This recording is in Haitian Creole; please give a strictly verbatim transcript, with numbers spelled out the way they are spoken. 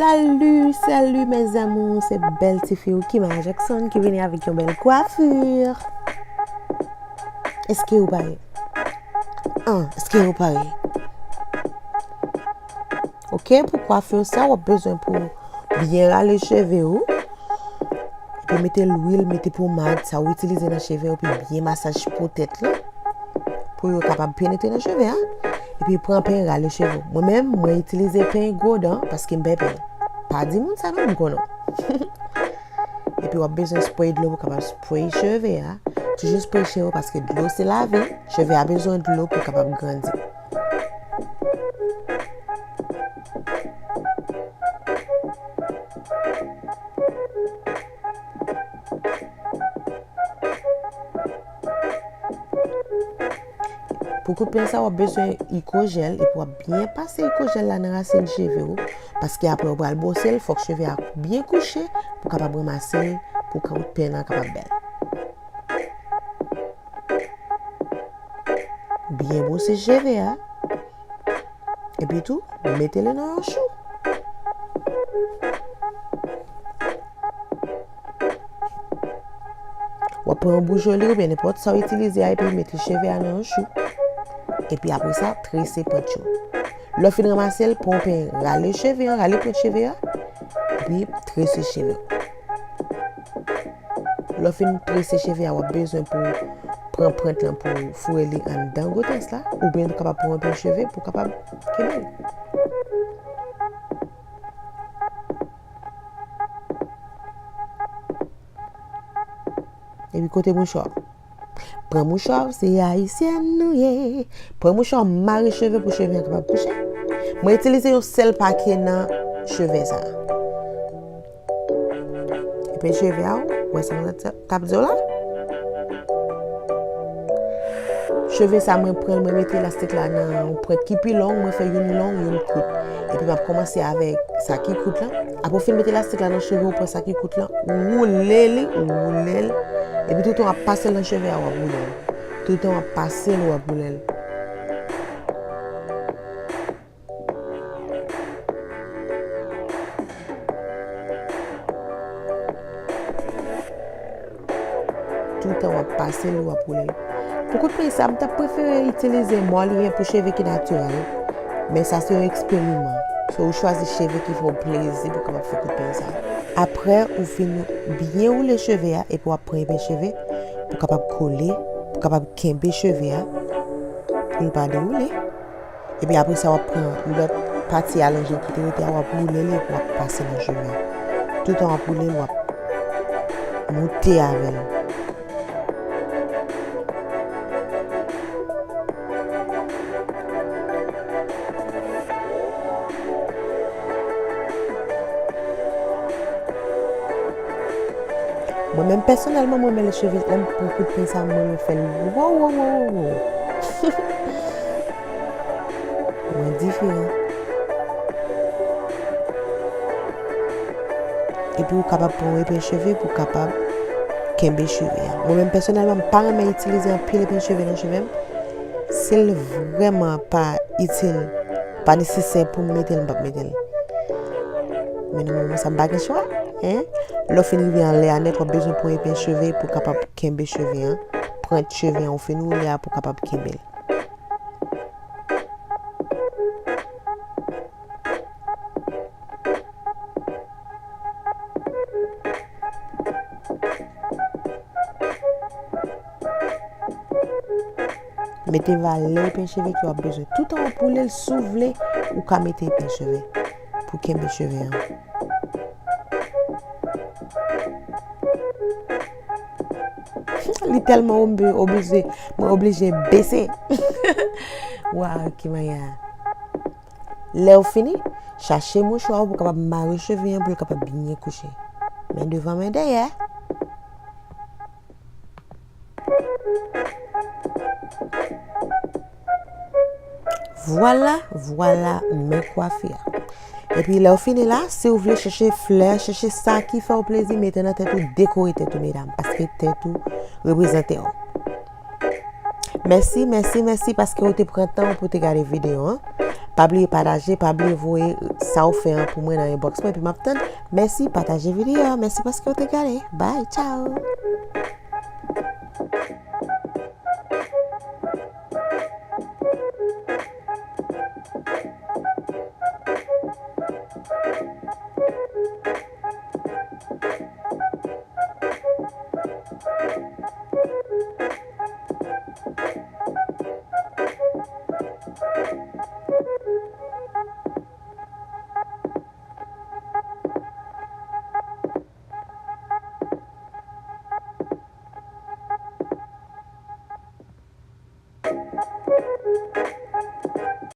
Salut, salut mes amours, se bèl ti fi w Kima Jackson ki vini avèk yon bèl kwafi. Èske ou pare? An, èske ou pare? Ok, pou kwafi sa, w ap bezwen pou byen rale cheve ou. Epi mete lwil, mete pomad, sa ou itilize nan cheve ou, epi byen masaj po tèt la. Pou yo kapab penetre nan cheve a. Epi pran pen rale cheve ou. Mwen menm, mwen itilize pen gwo dan, paske m pè pen. Pa di moun sa non, m konnen w. Epi w ap bezwen spray dlo pou kapab spray cheve a. Toujou spray cheve ou, paske dlo se lavi. Cheve a bezwen dlo pou kapab grandi. Pou kout pen sa, w ap bezwen ikojèl, epi w ap byen pase ikojèl la nan rasin cheve ou, paske apre w pral bwose l, fòk cheve a byen kouche pou kapab ranmase l, pou kout pen nan kapab bèl. Byen bwose cheve a. Epi tou, mete li nan yon chou. W ap pran yon boujoli oubyen nenpòt sa w itilize a, epi mete cheve a nan yon chou. Epi apre sa, trese pwent yo. Lè w fin ranmase l, pran yon pen, rale cheve a, rale pwent cheve a, epi trese cheve. Lè w fin trese cheve a, w ap bezwen pou pran pwent lan pou foure li anndan gwotès la, oubyen ou kapab pran yon pen cheve pou kapab kenbe l. Epi kote mouchwa w? Pran mouchwa w, se ayisyèn nou ye. Pran mouchwa w, mare cheve pou cheve an kapab kouche. Mwen itilize yon sèl pake nan cheve sa. Epi cheve a, ou wè sa mwen t ap di w la? Cheve sa mwen pran l, mwen mete elastik la nan yon pwent ki pi long, mwen fè youn long, youn kout. Epi m ap kòmanse avèk sa ki kout lan. Apre w fin mete elastik la nan cheve, ou pran sa ki kout lan, ou woule li, ou woule l. Epi toutan w ap pase l nan cheve a, w ap woule l. Toutan w ap pase l, w ap woule l. Toutan w ap pase l, w ap woule l. Pou kout pen sa, m t ap prefere itilize mòlyen pou cheve ki natirèl. Men sa se yon eksperiman. So, ou chwazi cheve ki fè w plezi pou w kapab fè kout pen sa. Apre, ou fin byen woule cheve a, epi w ap pran epe cheve pou kapab kole, pou kapab kenbe cheve a, pou l pa dewoule. Epi apre sa, w ap pran lòt pati alonje ki te rete a, w ap woule li epi w ap pase nan cheve a. Toutan w ap woule l, w ap moute avè l. Mwen menm pèsonèlman, mwen renmen lè cheve, lè m pran kout pen sa, mwen renmen fè l wo, wo, wo, wo, wo. Mwen diferan. Epi ou kapab pran yon epen cheve pou kapab kenbe cheve a. Mwen menm pèsonèlman, m pa renmen itilize anpil epen cheve nan cheve m. Si l vrèman pa itil, pa nesesè pou m mete l, m p ap mete l. Men nan moman sa, m pa gen chwa, en. Lè w fin rive anlè a nèt, w ap bezwen pran epen cheve pou kapab kenbe cheve an. Pran cheve an, ou fin woule a pou kapab kenbe l. Mete valè epen cheve ke w ap bezwen. Toutan w ap woule l, si w vle, ou ka mete epen cheve pou kenbe cheve an. Li tèlman wo, m oblije, mwen oblije bese. Waw, ki maya. Lè w fini, chache mouchwa w pou kapab mare cheve an pou l kapab byen kouche. Men devan, men dèyè. Vwala, vwala, men kwafi a. Epi lè w fini la, si w vle chèche flè, chèche sa ki fè w plezi, mete nan tèt ou, dekore tèt ou, medam, paske tèt ou reprezante w. Mèsi, mèsi, mèsi paske w te pran tan w pou w te gade videyo an. Pa bliye pataje, pa bliye voye sa w fè an pou mwen nan inbox mwen, epi m ap tann. Mèsi, pataje videyo a. Mèsi paske w te gade. Bye, ciao.